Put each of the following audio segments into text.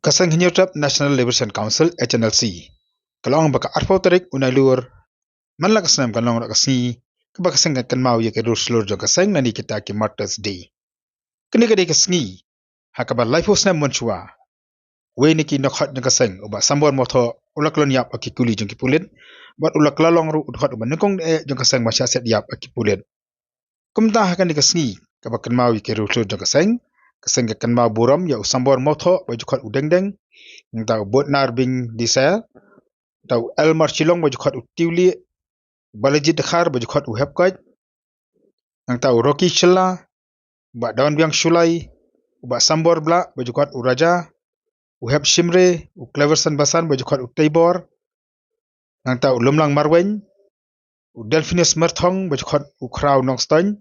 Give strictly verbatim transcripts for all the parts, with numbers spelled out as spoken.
Ka seng Hynñiewtrep National Liberation Council, H N L C, ka la ong ba ka arphew tarik u Nailur man la ka snem kan long ruh ka sngi kaba ka seng kan kynmaw ïa ki riewshlur jong ka seng na kita ki Martyrs Day. Kane ka dei ka sngi ha kaba laiphew snem mynshuwa, uwei na ki nongkhot jong ka seng, u Bah Sambor Mawthoh, u la kyllon ïap ha ki kuli jong ki pulit bad u la kylla long ruh u dkhot uba nyngkong eh jong ka seng ban shah siat ïap ha ki pulit. Kumta ha kane ka sngi kaba kynmaw ïa ki riewshlur jong ka seng, ka seng ka kynmaw burom ïa u Sambor Mawthoh ba ju khot u Dengdeng, nangta u Botnar Bing Disa, nangta u Elmar Shillong ba ju khot u Tiwlieh, u Balajied Dkhar ba ju khot u Hepkoit, nangta u Rocky Shylla, u Bah Dawnbiang Shullai, u Bah Sambor Blah ba ju khot u Raja, u Hep Shimre, u Cleverson Basan ba ju khot u Teibor, nangta u Lumlang Marwein, u Delphinus Merthong ba ju khot u Khraw Nongstoiñ,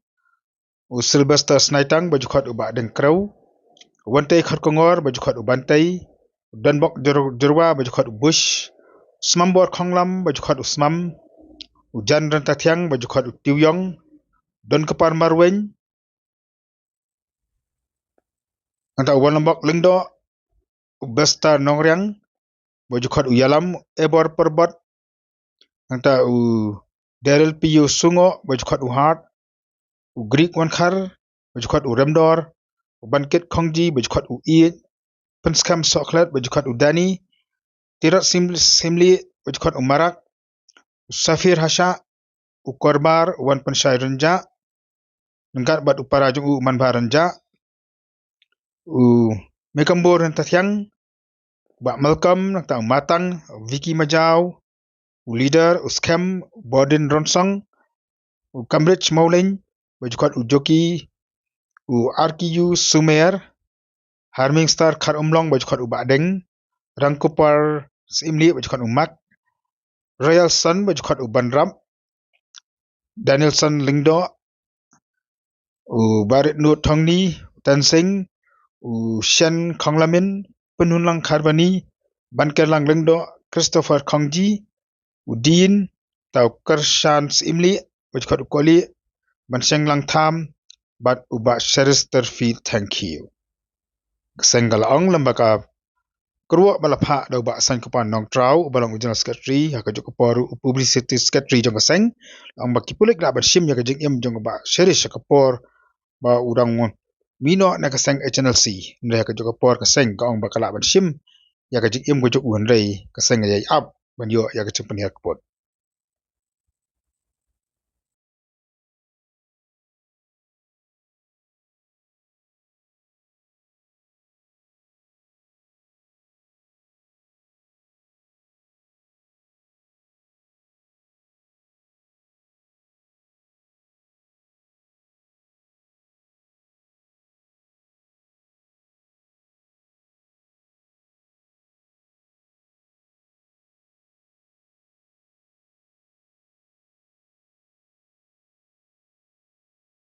u Sylvester Snaitang ba ju khot u Bah Dengkrew, u Wantei Kharkongor ba ju khot u Bantei, u Donbok Jor-, Jorwa ba ju khot u Bush, u Smambor Khonglam ba ju khot u Smam, u Jan Ryntathiang ba ju khot u Tiwiong, u Donkpar Marwein, nangta u Wanlambok Lyngdoh, u Bestar Nongriang ba ju khot u Ïalam, u Ebor Pyrbot, nangta u Daryl Pio Sungoh ba ju khot u Hart, u Greek Wankhar ba ju khot u Remdor, u Bankit Khongji ba ju khot u Ïeit, Pynskhem Sohkhlet ba ju khot u Dani, Tirot Sim-, Simlieh ba ju khot u Marak, u Safir Hashah, u Korbar, u Wanpynshai Rynjah, ryngkat bad u para jong u, u Manbha Rynjah, u Mekambor Ryntathiang, u Bah Malcolm, nangta u Matang, u Vicky Majaw, u Leader, u Skhem, u Bodin Ronsong, u Cambridge Mawleng ba ju khot u Joki, u R K U Sumer, Harming Star Kharumlong ba ju khot u Bahdeng, Rangkupar Syiemlieh ba ju khot u Mak, Royalson ba ju khot u Banrap, Danielson Lyngdoh, u Baritnud Thongni, u Tensing, u Shen Khonglamin, Pynhunlang Kharbani, Bankerlang Lyngdoh, Christopher Khongji, u Dean, nangta u Kyrshan Syiemlieh ba ju khot u Kohlieh, Banshenglang Tham, bad u Bah Cherister Fee Thangkhiew. Ka seng ka la ong lem ba ka kyrwoh ba la phah da u Bah Sainkupar Nongtraw uba long u General Secretary, ha kajuh ka por u Publicity Secretary jong ka seng, la ong ba ki pulit ki lah ban shim ïa ka jingim jong u Bah Cherish ha ka por ba u dang mih noh na ka seng H N L C. Hynrei ha kajuh ka por ka seng ka ong ba ka lah ban shim ïa ka jingim ka jong u, hynrei ka seng ka ïai ap ban ïoh ïa ka jingpynhiar kput.